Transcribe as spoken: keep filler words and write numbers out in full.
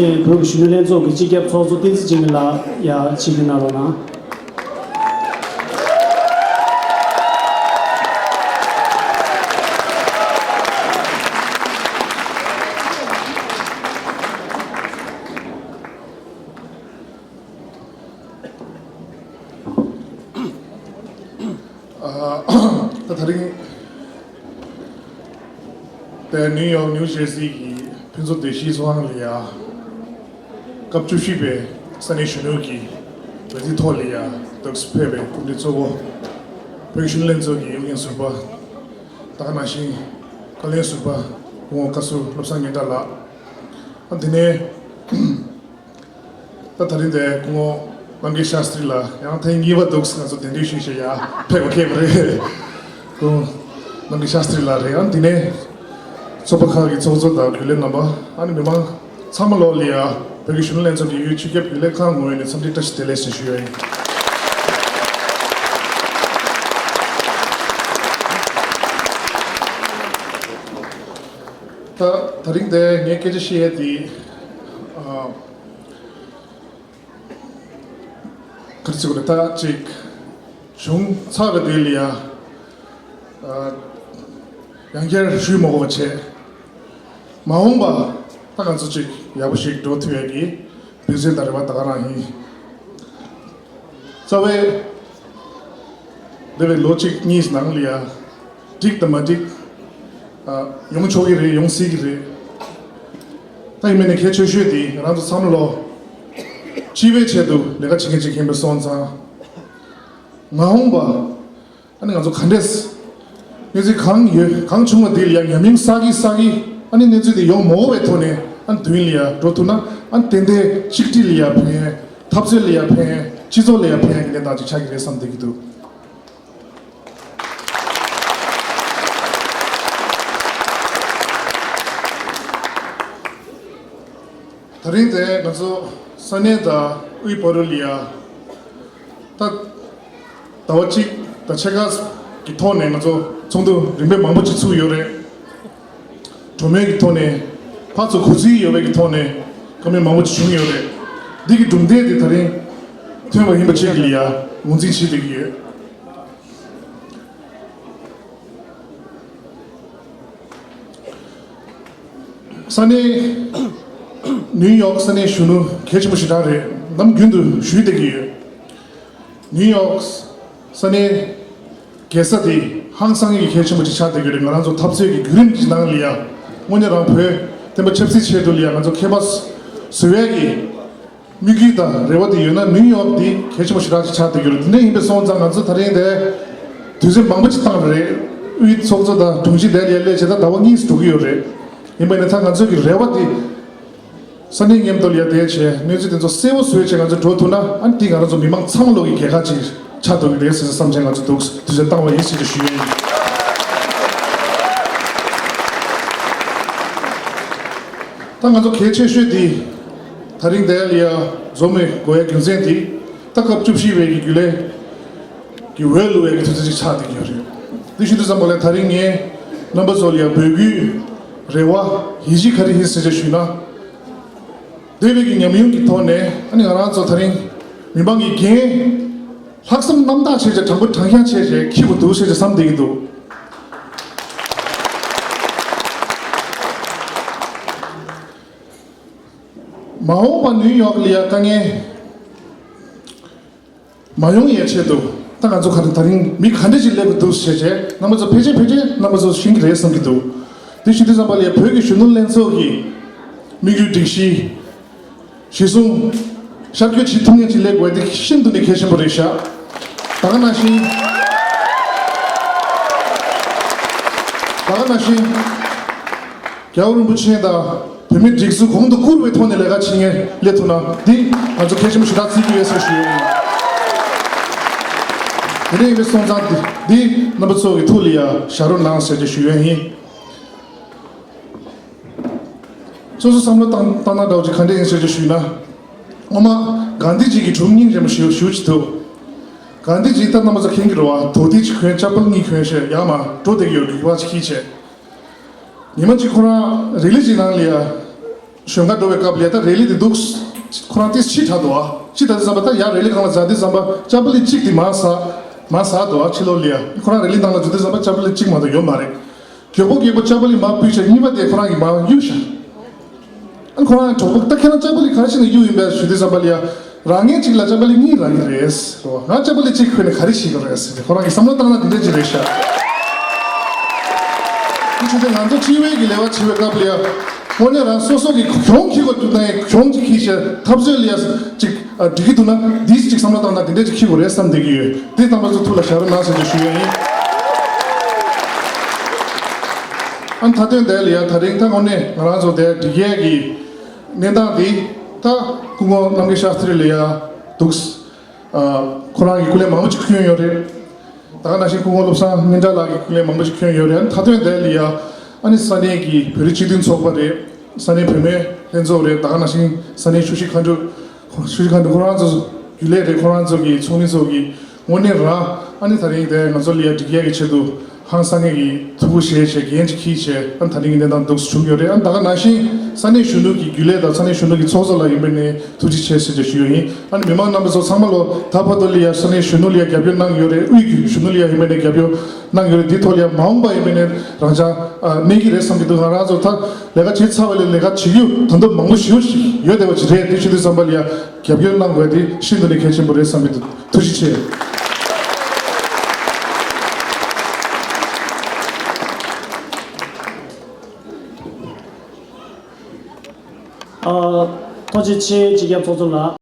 བོད་ཀྱི་གཞོན་ནུ་ལྷན་ཚོགས་ཀྱི་སྤྱི་ཁྱབ་ཚོགས་གཙོ་བསྟན་འཛིན་འཇིགས་མེད་ལགས་ཡར་ཆིབས་བསྒྱུར་གནང་རོགས་གནང་། ད་དེ་རིང་དེ་ནིའུ་ཡོག་ནིའུ་ཇར་སི་གི་ཕུན་ཚོགས་སྡེ་བཞིའི་ཚོགས་ཁང་ལ་ཡ། སྐབས་བཅུ་བཞི་པའི་ས་གནས་གཞོན་ནུ་གི་འོས་བསྡུའི་ཐོག་ལ་ཡ་འདུག་སེ་ཕེབས་པའི་སྐུ་མགྲོན་གཙོ་བོ། བོད་ཀྱི་གཞོན་ནུ་ལྷན་ཚོགས་ཀྱི་ཨུ་རྒྱན་ཟུར་པ། ད་ག་ནང་བཞིན་བཀའ་བློན་ཟུར་པ་སྐུ་ངོ་བཀའ་ཟུར་བློ་བཟང་སྙན་གྲགས་ལགས། ཨ་དེ་ནས་ད་དེ་རིང་དེ་སྐུ་ངོ་རྣམ་རྒྱལ་ཤཱ་སྟྲི་ལགས་ཡང་ཐེངས་གཉིས་པ་འདུག་སེ་ང་ཚོ་གདན་འདྲེན་ཞུས་བྱས་ཡར་ཕེབས་པ་ཁེལ་བ་རེད། སྐུ་ངོ་རྣམ་རྒྱལ་ཤཱ་སྟྲི་ལགས་རེད། ཨ་དེ་ནས་ཚོགས་པ་ཁག་གི་ཚོགས་གཙོ་དང་རྒྱུན་ལས་རྣམ་པ། ཨ་ནི་མི་མང་ཚང་མ་ལོག་ལ་ཡ་བོད་ཀྱི་གཞོན་ནུ་ལྷན་ཚོགས་ཀྱི་ཡུལ་སྤྱི་ཁྱབ་རྒྱུན་ལས་ཁང་ངོས་ནས་འཚམས་འདྲི་བཀྲ་ཤིས་བདེ་ལེགས་ཞེས་ཞུ་ཡ་ཡིན། ད་དེ་རིང་དེ་ངས་སྐད་ཆ་བཤད་ཡས་དེ། ཨ། ག་རེ་ཟེར་དགོས་རེད། ད་ཅིག་བྱུང་ཚར་བའི་དུས་ལ་ཡ། ཨ། ཡང་བསྐྱར་ཞུས་མ་དགོས་པ་བྱས། མ་འོངས་པ་ད་ང་ཚོ་ཅིག་ཡག་པོ་ཞིག་འགྲོ་ཐུབ་ཡས་ཀྱི་འབད་བརྩོན་དང་རེ་བ་ད་ག་རང་ཡིན། རྩ་བའི་འདས་པའི་ལོ་གཅིག་གཉིས་ནང་ལ་ཡ། འགྲིག་དང་མ་འགྲིག་ཨ། ཡོང་ཆོག་གི་རེད། ཡོང་སྲིད་ཀྱི་རེད། ད་ཡིན་མིན་ནས་གལ་ཆེ་ཤོས་དེ་ང་རང་ཚོ་བསམ་བློ་སྤྱི་པའི་ཆེད་དུ་ལས་ཀ་བྱེད་མཁན་ཅིག་ཡིན་པ་སོང་ཙང་། མ་འོངས་པ་ཨ་ནི་ང་ཚོ་ག་འདྲས་གནས་ཚུལ་གང་ཡོད་གང་བྱུང་བ་དེ་ལ་ཡང་ཉམས་མྱོང་བསགས་ཀྱི་བསགས་ཀྱི། ཨ་ནི་གནས་ཚུལ་དེ་ཡོང་མ་འོངས་པའི་ཐོག་ནས་ཨ་ནི་མདུན་ལ་ཡ་འགྲོ་ཐུབ་ན། ཨ་ནི་ཏན་ཏན་ཆིག་སྒྲིལ་ལ་ཡ་ཕན། འཐབ་རྩོད་ལ་ཡ་ཕན། སྤྱི་ཚོགས་ལ་ཡ་ཕན་གྱི་གནས་སྟངས་ཅིག་ཆགས་ཀྱི་རེད་བསམ་བསྡད་ཀྱི་འདུག་དེ་རིང་དེ་ང་ཚོ་ས་གནས་དང་དབུས་བར་ལ་ཡ། ད་ཟླ་བ་གཅིག་དང་ཕྱེད་ཀ་གི་ཐོག་ནས་ང་ཚོ་ཚོགས་འདུ་རིམ་པས་མང་པོ་ཅིག་ཚུགས་ཡོད་རེད། གྲོས་མོལ་གྱི་ཐོག་ནས་ཕར་ཚུར་གུས་བརྩི་ཡོད་པའི་གི་ཐོག་ནས་བཀའ་མོལ་མང་པོ་ཅིག་བྱུང་ཡོད་རེད། འདི་གི་གྲུབ་འབྲས་དེ་དེ་རིང་ཐོན་པ་ཡིན་པ་བཅས་ཀྱི་ལ་ཡ་ངོས་འཛིན་བྱེད་བསྡད་ཀྱི་ཡོད། ས་གནས་ནིའུ་ཡོག་ས་གནས་གཞོན་ནུ་གལ་ཆེན་པོ་ཞེ་དྲག་རེད། ནམ་རྒྱུན་དུ་ཞུས་བསྡད་ཀྱི་ཡོད། ནིའུ་ཡོག་ས་གནས་རྒྱལ་ས་དེ་ཧང་སང་གི་གལ་ཆེན་པོ་ཅིག་ཆགས་བསྡད་ཀྱི་རེད། ང་རང་ཚོ་འཐབ་རྩོད་ཀྱི་བརྒྱུད་རིམ་གྱི་ནང་ལ་ཡ། དངོས་གནས་རང་བོད་བསྟན་པ་ཆབ་སྲིད་ཆེད་དུ་ལ་ཡ་ང་ཚོ་ཁྱད་པར་བཟོ་ཡས་ཀྱི་དམིགས་ཡུལ་དང་རེ་བ་དེ་ཡོད་ན། ནིའུ་ཡོག་འདི་གལ་ཆེན་པོ་ཞེ་དྲག་ཅིག་ཆགས་བསྡད་ཀྱི་རེད། དེ་འདྲ་ཡིན་པ་སོང་ཙང་ང་ཚོ་དེ་རིང་དེ་དུས་ཚོད་མང་པོ་ཅིག་བཏང་བ་རེད། དབུས་ཚོགས་གཙོ་དང་དྲུང་ཆེ་དེ་ལ་ཡ་སླེབས་བྱས་ད་ཟླ་བ་གཉིས་འགྲོ་གི་ཡོད་རེད། ཡིན་པ་ཡིན་ན་ད་ང་ཚོ་གི་རེ་བ་དེ། ས་གནས་མཉམ་དུ་ལ་ཡ་བསྡད་བྱས་གནས་ཚུལ་དེ་ཚོ་གསལ་པོ་བཟོས་བྱས་ང་ཚོ་འགྲོ་ཐུབ་ན། ཨ་ནི་དེ་ང་རང་ཚོ་མི་མང་ཚང་མ་ལོག་གི་རྒྱལ་ཁ་ཅིག་ཆགས་ཐུབ་ཀྱི་རེད་ཟེར་བསམ་བྱས་ང་ཚོ་འདུག་དུས་ཚོད་བཏང་བ་ཡིན་ཟེར་ཏེ་ཞུ་ཡ་ཡིན། ད་ང་ཚོ་གལ་ཆེ་ཤོས་དེ་དེ་རིང་དེ་ལ་ཡ་འཛོམས་ནས་དགོས་ཡ་རྒྱུ་མཚན་དེ། ད་སྐབས་བཅུ་བཞི་པའི་གི་རྒྱུན་ལས་ཀྱི་འོས་བླུག་པའི་གི་དུས་ཚོད་ཅིག་ཆགས་བསྡད་ཀྱི་ཡོད་རེད། དེ་ཞུ་དུས་ཙམ་པ་ལ་དེ་རིང་ངས་རྣམ་པ་ཚོ་ལ་ཡ་འབོད་སྐུལ་རེ་བ་ཡིད་ཆེས་ག་རེ་ཡིན་ཟེར་བྱས་ཞུས་ན། འདས་པའི་གི་ཉམས་མྱོང་གི་ཐོག་ནས་ཨ་ནི་ང་རང་ཚོ་དེ་རིང་མི་མང་གི་འགན་ལྷག་བསམ་རྣམ་དག་བྱས་བྱས་དྲང་པོ་དྲང་རྐྱང་བྱས་བྱས་འཁྱེར་དགོས་འདུག་ཟེར་བྱས་བསམ་བསྡད་ཀྱི་འདུག་མ་འོངས་པ་ནིའུ་ཡོག་ལ་ཡ་དཀའ་ངལ་མ་ཡོང་ཡའི་ཆེད་དུ་ད་ང་ཚོ་ག་རེ་དེ་རིང་མི་ག་འདྲ་ཞིག་སླེབས་ཀྱི་འདུག་ཟེར་བྱས་རྣམ་པ་ཚོ་ཕལ་ཆེར་ཕལ་ཆེར་རྣམ་པ་ཚོ་ཤེས་ཀྱི་རེད་བསམ་གྱི་འདུག་དེ་ཞུ་དུས་ཙམ་པ་ལ་ཡ་བོད་ཀྱི་གཞོན་ནུ་ལྷན་ཚོགས་ཀྱི་དམིགས་ཡུལ་སྒྲིག་གཞི་གཞི་བཟུང་ཤར་བསྐྱོད་བྱེད་ཐུབ་མཁན་ཅིག་སླེབས་དགོས་དེ་ཤིན་ཏུ་ནས་གལ་ཆེན་པོ་རེད་ཤག་ད་ག་ནང་བཞིན་ད་ག་ནང་བཞིན་རྒྱལ་བ་རིན་པོ་ཆེ་དང་བོད་མིའི་སྒྲིག་འཛུགས་གོང་དུ་བཀུར་བའི་ཐོག་ནས་ལས་ཀ་བྱེད་མཁན་སླེབས་ཐུབ་ན་འདི་ང་ཚོ་གལ་ཆེན་པོ་ཞེ་དྲག་བརྩི་གི་ཡོད་ཟེར་ཞུ་ཡ་ཡིན། དེ་འདྲ་ཡིན་པའི་སོང་ཙང་འདི་འདི་རྣམ་པ་ཚོ་གི་ཐུགས་ལ་ཡ་བཞག་རོགས་གནང་ཟེར་གྱི་ཞུ་ཡ་ཡིན། སོ་སོ་བསམ་བློ་བཏང་བཏང་ན་འདྲ་བོ་ཅིག་ག་འདྲ་ཡིན་ཟེར་གྱི་ཞུས་ན། སྔོན་མ་གྷན་དྷི་ཇི་གི་སྒྲུང་རྙིང་རྗེ་མོ་ཞིག་ཞུ་ཅི་ཐུབ། གྷན་དྷི་ཇི་ད་རྣམ་པ་ཚོ་མཁྱེན་གྱི་རེད་བ། དོ་ཏི་གཅིག་གོན་ཅ་པལ་གཉིས་གོན་བྱས་ཡར་མར་འགྲོ་བསྡད་ཀྱི་ཡོད། གྱོད་པ་ཅིག་འཁྱེར་བྱས། ཉི་མ་གཅིག་ཁོ་རང་རི་ལི་གཅིག་ནང་ལ་ཡ། ཞོན་ཁ་འགྲོ་བའི་སྐབས་ལ་ད་རེ་ལི་དེ་འདུག་ཁོ་རང་ཏིས་ཕྱི་དྲགས་འདུག་ཨ། ཕྱི་དྲགས་དུས་ཙམ་པ་ད་ཡར་རེ་ལི་སྒང་ལ་འཛེགས་དུས་ཙམ་པ་ཅ་པ་ལི་གཅིག་དེ་མར་ཟག་མར་ཟག་འདུག་ཨ། ཕྱི་ལོགས་ལ་ཡ་ཁོ་རང་རེ་ལི་ནང་ལ་འཛུལ་དུས་ཙམ་པ་ཅ་པ་ལི་གཅིག་མ་གཏོགས་ཡོད་མ་རེད། མགྱོགས་པོ་མགྱོགས་པོ་ཅ་པ་ལི་མར་ཕུད་བྱས་གཉིས་པ་དེ་ཁོ་རང་གིས་མར་གཡུགས་བཞག་ཨ་ཁོ་རང་གྲོགས་པོ་ད་ཁྱེད་རང་ཅ་པ་ལི་ག་རེ་བྱས་ནས་གཡུགས་ཡིན་པས་ཞུ་དུས་ཙམ་པ་ལ་ཡ། རང་ངེད་ཅིག་ལ་ཅ་པ་ལི་གཉིས་རག་གི་རེད་ཟེར་བ། ང་ཅ་པ་ལི་གཅིག་ཁྱེར་ནས་ག་རེ་བྱེད་ཀྱི་རེད་ཟེར་ཏེ་ཁོ་རང་གི་བསམ་བློ་བཏང་ན་དེ་འདྲ་ཅིག་རེད་ཤག་དེ་བྱས་ཏེ་ང་ཚོ་སྤྱི་བའི་གི་ལས་ཀ་བྱེད་པའི་སྐབས་ལ་ཡ། དངོས་གནས་རང་སོ་སོ་གི་གྱོང་ཁྱེར་དགོས་འདུག་ན་ཡང་གྱོང་ཅིག་ཁྱེར་བྱས་འཐབ་རྩོད་ལ་ཡ་ཅིག་འགྲིག་གི་འདུག་ན་འདིས་ཅིག་བསམ་བློ་བཏང་ན་དེ་འདྲ་ཅིག་ཁྱེར་དགོས་རེད་བསམ་བསྡད་ཀྱི་ཡོད། དེ་རྣམ་པ་ཚོ་ཐུགས་ལ་བཞག་རོགས་གནང་ཟེར་ཏེ་ཞུ་ཡ་ཡིན། ཨ་མཐའ་དོན་དེ་ལ་ཡ་ད་རིང་ད་དངོས་གནས་ང་རང་ཚོ་དེ་འགྲིག་ཡས་ཀྱི་གནས་སྟངས་དེ་ད་སྐུ་ངོ་རྣམ་རྒྱལ་ཤཱསྟྲི་ལ་ཡ་འདུག་ཁོ་རང་གིས་སྐུ་ལས་མང་པོ་ཅིག་ཁྱོན་ཡོད་རེད། ད་ག་ནང་བཞིན་སྐུ་ངོ་བློ་བཟང་སྙན་གྲགས་ལགས་ཀྱིས་སྐུ་ལས་མང་པོ་ཅིག་ཁྱོན་ཡོད་རེད། མཐའ་དོན་དེ་ལ་ཡ་ཨ་ནི་ས་གནས་ཀྱི་བོད་རིགས་སྤྱི་མཐུན་ཚོགས་པ་རེད། ས་གནས་བུད་མེད་ལྷན་ཚོགས་རེད། ད་ག་ནང་བཞིན་ས་གནས་ཆུ་བཞི་མཁའ་འགྲོ། ཆུ་བཞི་མཁའ་འགྲོ་ཁོ་རང་ཚོ་རྒྱུན་ལས་རེད། ཁོ་རང་ཚོ་གི་ཚོགས་མི་ཚོ་གི་དངོས་གནས་རང་ཨ་ནི་ད་རིང་དེ་ང་ཚོ་ལ་ཡ་འགྲིག་ཡས་ཀྱི་ཆེད་དུ་ཧང་སང་ངེད་ཀྱིས་ཐུགས་ཁུར་བཞེས་བྱས་འགན་ཅིག་འཁྱེར་བྱས་ཨ་ནི་ད་རིང་གི་གནས་སྟངས་འདུག་སེ་བྱུང་ཡོད་རེད། ཨ་ནི་ད་ག་ནང་བཞིན་ས་གནས་གཞོན་ནུ་གི་རྒྱུན་ལས་དང་ས་གནས་གཞོན་ནུ་གི་ཚོགས་གཙོ་ལགས་ཡིན་པ་ནས་ཐུགས་རྗེ་ཆེ་ཟེར་བྱས་ཞུ་ཡོད་ཡིན། ཨ་ནི་མི་མང་རྣམ་པ་ཚོ་ཚང་མ་ལོ་ད་བར་དུ་ལ་ཡ་ས་གནས་གཞོན་ནུ་ལ་ཡ་རྒྱབ་སྐྱོར་གནང་ཡོད་རེད། དབུས་ཀྱི་གཞོན་ནུ་ལ་ཡ་ཡིན་པ་ནས་རྒྱབ་སྐྱོར་གནང་ཡོད་རེད། འདི་ཐོག་ལ་ཡ་མ་འོངས་པ་ཡིན་པ་ནས་རང་ཅག་གནས་ཀྱི་རེད་བསམ་གྱི་འདུག་ང་རང་ཚོ་ད་ལས་ཀ་བྱེད་ཚར་བ་ལས་ལས་ཀ་བྱེད་རྒྱུ་ད་དུང་མང་པོ་ཞེ་པོ་ཞིག་ཡོད་བསྡད་པ་ཅིག་རེད། དེ་བྱེད་དུས་ཙམ་པ་ལ་ཡ་རྒྱབ་སྐྱོར་གནང་དགོས་དེ་ཤིན་ཏུ་ནས་གལ་ཆེན་པོ་རེད་བསམ་གྱི་འདུག་ཐུགས་རྗེ་ཆེ། ཨ། ཐུགས་རྗེ་ཆེ། སྤྱི་ཁྱབ་ཚོགས་གཙོ་ལགས།